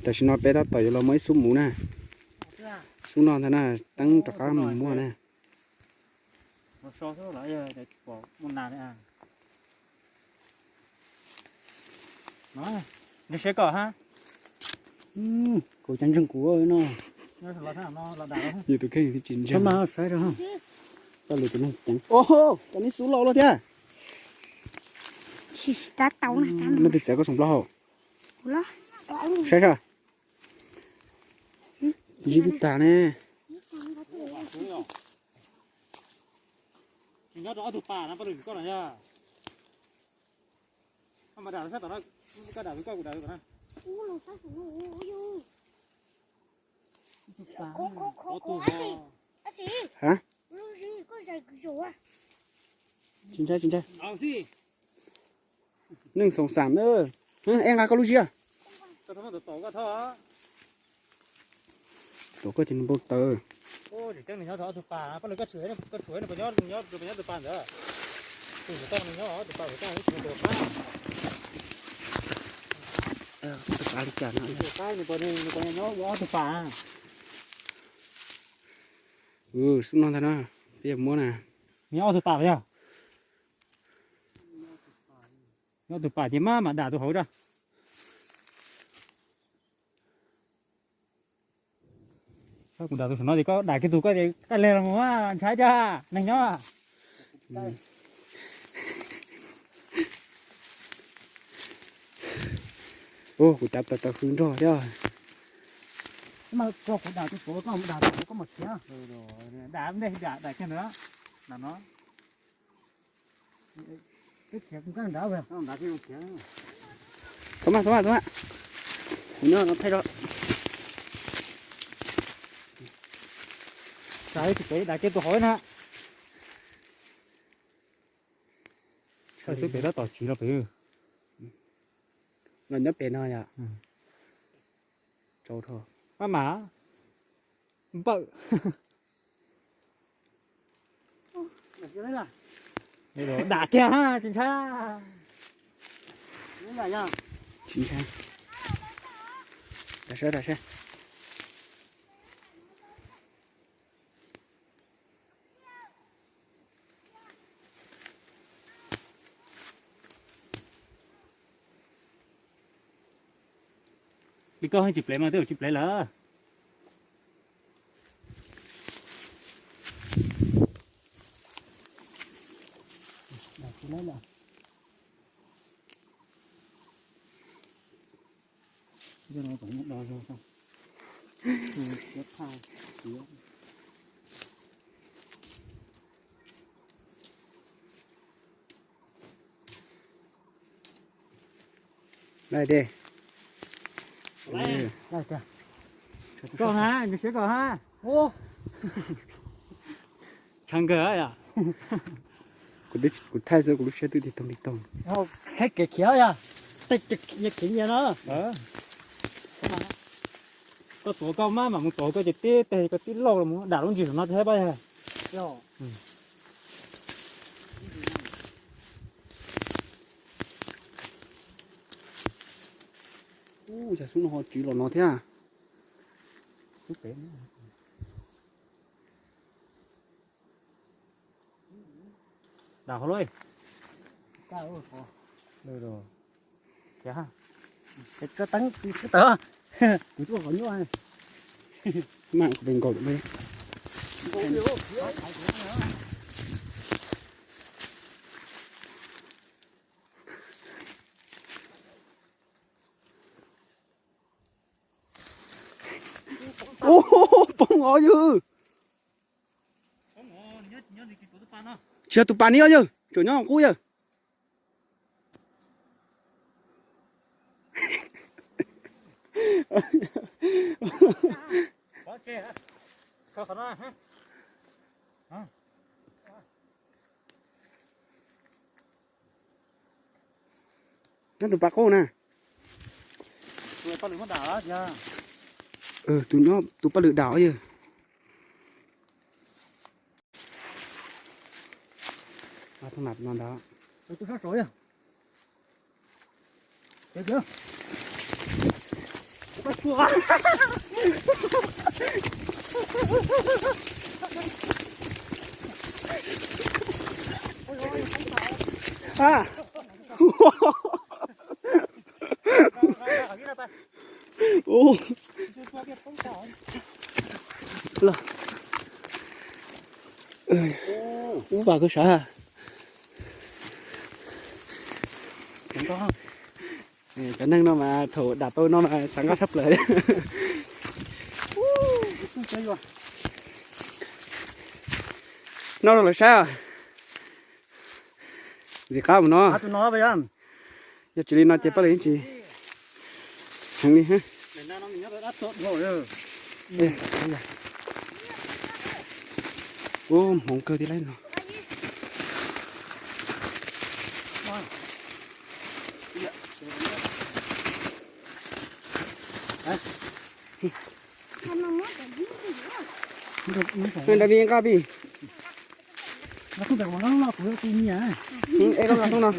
Tam sim no peb tab tom yuav los muaj ib xub muv na. Xub no ntag na, teeb rov qab mus muaj na. Nws seb kom ha. Kuv cov ntseeg kuv no. Yus tus kheej tsis ntseeg. Saib rau, koj lwm tus neeg ceev. Cov neb xub laus loj thiab. Muaj tus txiav koj xoom plaub hau. Saib seb. Zib tib tag ne. Hab, tsis ntshai, tsis ntshai. Neeg xoom xam na. Ej, nqa koj lub zib. Tuav koj ces nws npau taws. Tus pas li cas no? Xub no ntag na, peb yuav muab na. Nyob ob tug pas yog. Nyob ob tug pas ces maj mam dam tus hauv tso. Kuv dam tus saum no ces koj dam kiag tus koj ces koj leg los mus, ntshai tso neeg nyob. Ua kuv cav taws taws hws nrog thiab. Mas kuv dam tus tuav, koj dam tus tuav, koj mam khiav. Dam ntej, dam dam kiag ntawd, dam no. Thov mas, thov mas, thov mas. Kuv nyob no thaij rau. Dam ib tug pem, dam kiag tus hauv na. Xub pem tab tom tsiv los pem. Los nyob pem no yom. Maj mam npawm. Dam kiag ha, tsis ntshai. Tsis ntshai. Dam saib, dam saib. Li koj tsis plev mas twb tsis plev lawm. Koj ha, nws siab koj ha. Tshav nkawg yom. Kuv thaij xwb kuv lub siab twb tig toog tig toog. Qheb kev khiav yog. Tej khiav nyias no. Koj tuav koj maj mam mus tuav koj ces tib teg koj tib lauj los mus dam lub ntsis saum no thiab pab. Ub, yog xub no ho tsiv los no thiab. Dam hauv lauj. Koj teeb tawm, kuv tuaj qhov nyuaj. Maj kuv pe nkaus. Ub, poob os yawg. Tsis yog tus pas ni os yawg, tseem nyob qub yawg. Nyob tus pas qub na. Tus nyob tus paj lwm dam yawg. Thooj nam no ntag. Ua, ub, vas kawg sav. Cov neeg no mas thaum dam tau no mas xav nkoj tshaj plaws. No rau lawv saib. Ntxim qab mus no. Yog tsis li no ces pab lawv yeej tsis heev li. Ub, hmoov kawg tiag lauj no. Nrog peb nqa peb. Es lub no.